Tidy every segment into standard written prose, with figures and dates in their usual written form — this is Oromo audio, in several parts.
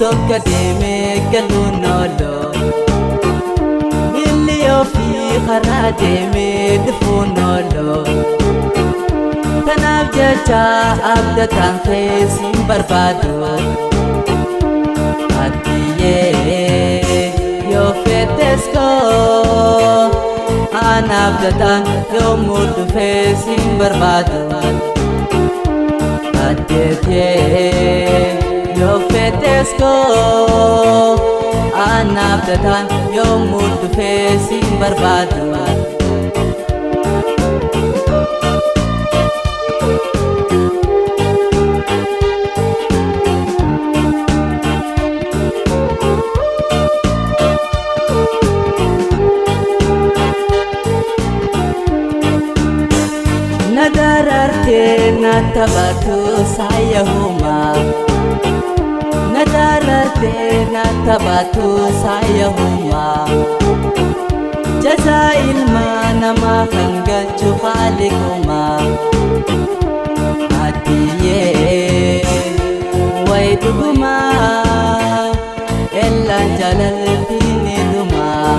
Sokka deemee galuun oolu. Miilli ofii karaa deemee dhufuun oolu. Tanaaf jecha abdataan keessi hin barbaadu. Addiyyee yoo feetes koo an abdataan yommuu dhufees hin barbaadu. Addeetee yoo feetes koo an abdataan yommuu dhufees hin barbaadu. Na darartee na taphatu saayyahumaa. Na darartee na taphatu saayyahumaa. Jazaa ilma namaa kan galchu haaliqumaa. Addiyyee wayi dhugumaa ellaan jaalalti ni dhumaa.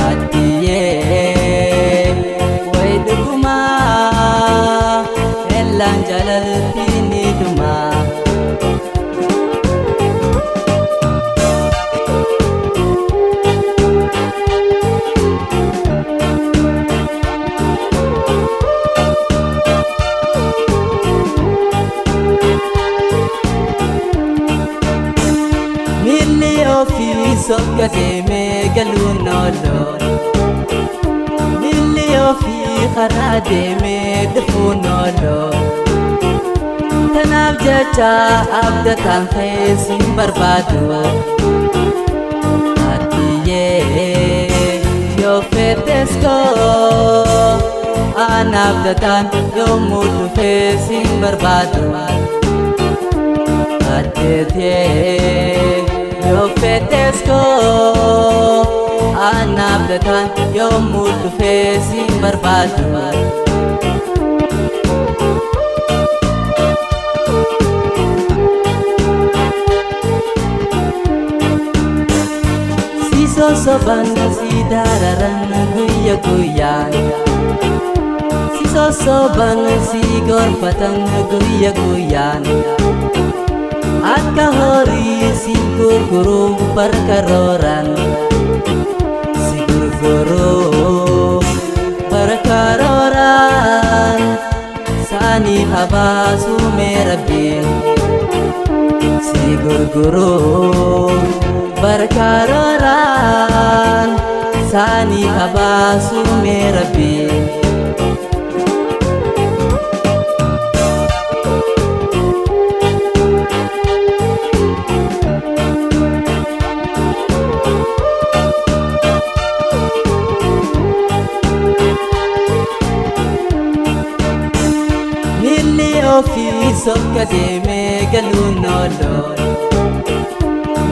Addiyyee wayi dhugumaa ellaan jaalalti ni dhumaa. Miilli ofii sokka deemee galuun oolu. Miilli ofii karaa deemee dhufuun oolu. Tanaaf jecha abdataan keessi hin barbaadu. Addiyyee yoo feetes koo an abdataan yommuu dhufees hin barbaadu. Addeetee yoo feetes koo an abdataan yommuu dhufees hin barbaadu. Si sosoban si dararan guyya guyyaan. Si sosoban si gorfatan guyya guyyaan. Akka horii si gurguruuf barkarooran. Si gurguruuf barkarooran. Saanii habaasuu mee rabbiin. Si gurguruuf barkarooran. Saanii habaasuu mee rabbiin. Miilli ofii sokka deemee galuun oolu.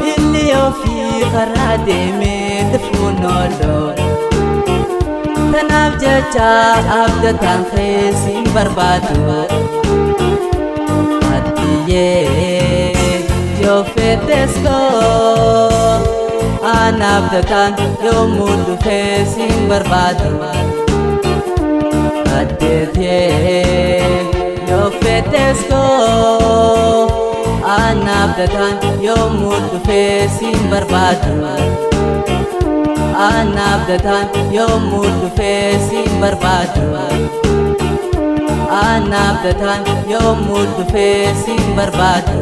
Miilli ofii karaa deemee dhufuun oolu. Tanaaf jecha abdataan keessi hin barbaadu. Addiyyee yoo feetes koo an abdataan yommuu dhufees hin barbaadu. Addeetee yoo feetes koo an abdataan yommuu dhufees hin barbaadu. An abdataan yommuu dhufees hin barbaadu. An abdataan yommuu dhufees hin barbaadu.